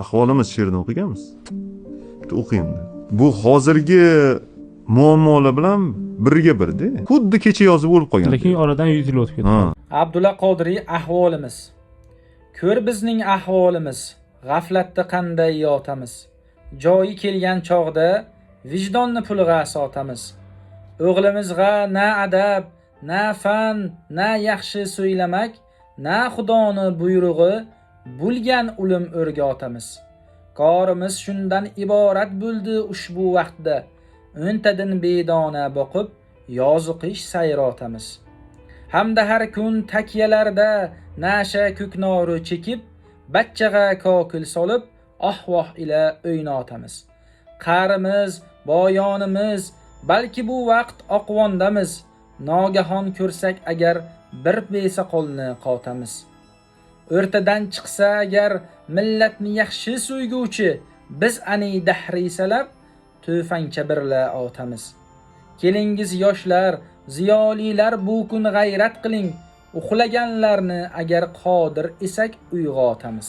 Ahvolimiz she'rini o'qiganmiz. Bitta o'qiyman. Bu hozirgi muammolar bilan birga birda. Xuddi kecha yozib o'lib qolgan. Lekin oradan 100 yil o'tib ketdi. Ha. Abdulla Qodiriy, Ahvolimiz. Ko'r bizning ahvolimiz, g'aflatda qanday yotamiz. Joyi kelgan chog'da vijdonni pulg'a sotamiz. O'g'limizg'a na adab, na fan, na yaxshi so'ylamak, na Xudoni buyrug'i bo'lgan ulim o'rgatamiz. Korimiz shundan iborat bo'ldi ushbu vaqtda. O'ntadin bedona boqib, yozu qish sayrotamiz. Hamda har kun takyalarda nasha ko'knori chekib, bachchag'a kokil solib, oh-voh ila o'ynotamiz. Qarimiz, boyonimiz, balki bu vaqt oqvondamiz. Nogahon ko'rsak agar bir besoqolni qotamiz. O'rtadan chiqsa agar millatni yaxshi so'yguvchi, biz ani dahrisalab to'fangcha birla otamiz. Kelingiz yoshlar, ziyolilar, bu kun g'ayrat qiling. Uxlaganlarni agar qodir esak uyg'otamiz.